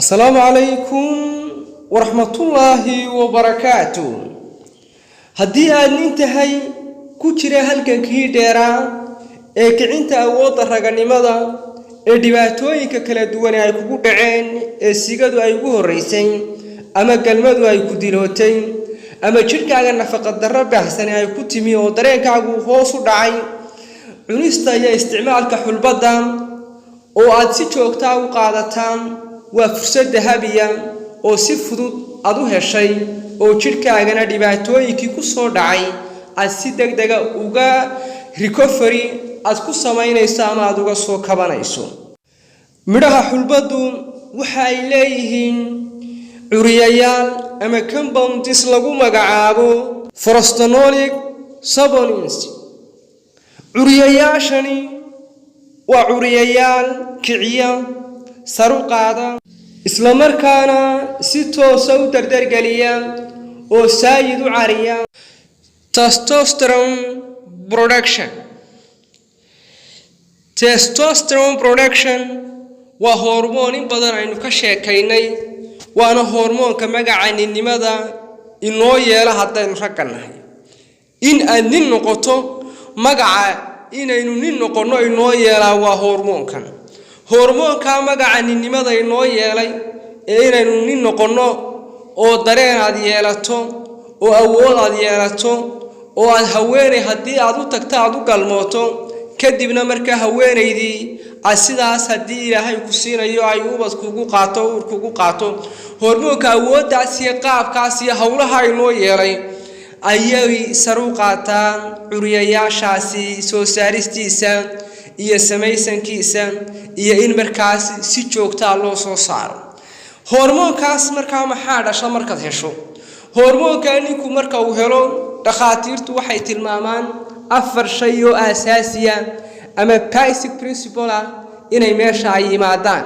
Asalaamu calaykum waraxmatullaahi wabarakaatu. Haddii aad nin tahay ku jira halgankii dheeraa ee kicinta awoodda raganimada, ee dhibaatooyinka kala duwan ay kugu dhaceen, ee sigadu ay ugu horraysay ama galmadu ay ku dilootay ama jidhkaaga nafaqadarro baahsani ay ku timi oo dareenkaagu hoos u dhacay, cunista iyo isticmaalka xulbadda oo aad si joogtaa u qaadataan waa fursad dahabiya oo si fudud aad u heshay, oo jidhkaagana dhibaatooyinkii ku soo dhacay aad si deg dega uga recovery aad ku samaynayso ama aad uga soo kabanayso. Midhaha xulbaddu waxa ay leeyihiin curiyayaal ama compounds lagu magacaabo furostanolic saponins. Curiyayaashani waa curiyayaal kiciya, saru qaada, islamarkaana si toosa u dardargeliya oo saayid u cariya testosterone production. Testosterone production waa hormoon in badan aynu ka sheekaynay, waana hormoonka magaca ninnimada inoo yeela. Haddaynu ragga nahay, in aad nin noqoto, magaca inaynu nin noqonno inoo yeelaa waa hormoonkan. Hormoonkaa magaca ninnimada inoo yeelay ee inaynu nin noqonno oo dareen aad yeelato oo awood aad yeelato oo aad haweeney haddii aad u tagto aad u galmooto, kadibna markaa haweenaydii aad sidaas, haddii Ilaahay ku siinayo, ay ubad kugu qaato, uur kugu qaato, hormoonka awooddaas iyo qaabkaas iyo howlaha inoo yeelay ayay saru qaataa curiyayaashaasi soo saaristiisa iyo samaysankiisa iyo in markaas si joogtaa loo soo saaro hormoonkaas. Markaa maxaa dhasha markaad hesho hormoonka? Ninku marka uu helo, dhakhaatiirtu waxay tilmaamaan afar shay oo aasaasiya ama basic principle ah inay meesha ay yimaadaan.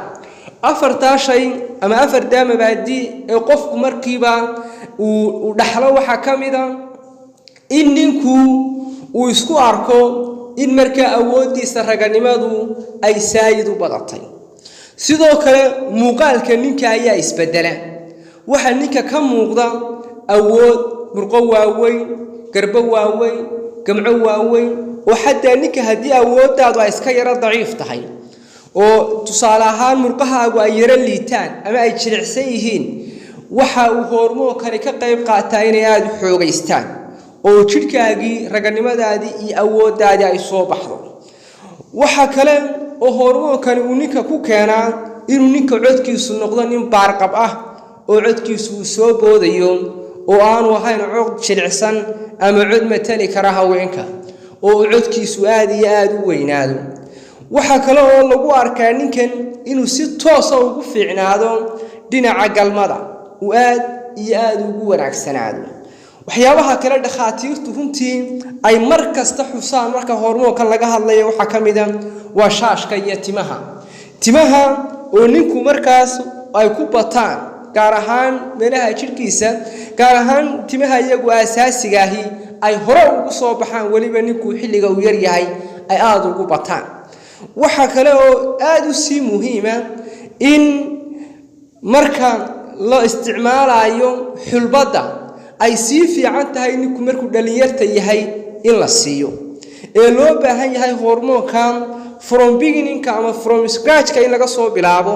Afartaa shay ama afartaa mabaadi ee qofku markiiba uu dhaxlo waxaa ka mid a in ninku uu isku arko in markaa awooddiisa raganimadu ay saayid u badatay. Sidoo kale muuqaalka ninka ayaa isbedela. Waxaa ninka ka muuqda awood, murqo waaweyn, garbo waaweyn, gamco waaweyn, oo xataa ninka haddii awooddaadu ay iska yaro daciif tahay oo tusaale ahaan murqahaagu ay yaro liitaan ama ay jilicsan yihiin, waxa uu hormoonkani ka qayb qaataa inay aada u xoogaystaan oo jidhkaagii, raganimadaadii iyo awooddaadii ay soo baxdo. Waxa kale oo hormoonkani uu ninka ku keenaa inuu ninka codkiisu noqdo nin baarqab ah oo codkiisu uu soo boodayo oo aanu ahayn cod jilicsan ama cod matali kara haweenka, oo uu codkiisu aada iyo aada u weynaado. Waxaa kale oo lagu arkaa ninkan inuu si toosa ugu fiicnaado dhinaca galmada, uu aad iyo aada ugu wanaagsanaado. Waxyaabaha kale dhakhaatiirtu runtii ay mar kasta xusaan marka hormoonka laga hadlayo waxaa ka mid a waa shaashka iyo timaha. Timaha oo ninku markaas ay ku bataan, gaar ahaan meelaha jidhkiisa, gaar ahaan timaha iyagu aasaasiga ahi ay hore ugu soo baxaan, weliba ninkuu xilliga uu yaryahay ay aada ugu bataan. Waxaa kale oo aada u sii muhiima in marka la isticmaalayo xulbadda ay sii fiican tahay ninku markuu dhallinyarta yahay in la siiyo, ee loo baahan yahay hormoonka from beginningka ama from scratchka in laga soo bilaabo,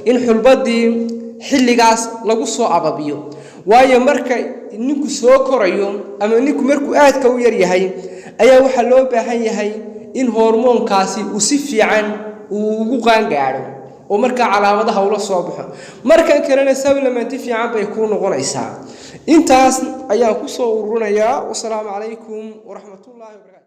in xulbaddii xilligaas lagu soo ababiyo. Waayo, marka ninku soo korayo ama ninku markuu aadka u yar yahay ayaa waxaa loo baahan yahay in hormoonkaasi uu si fiican uu ugu qaangaadho oo markaa calaamadaha ula soo baxo. Markan kalena supplement fiican bay kuu noqonaysaa. Intaas ayaan ku soo ururinayaa. Wasalaamu calaykum waraxmatullaahi wabarakatu.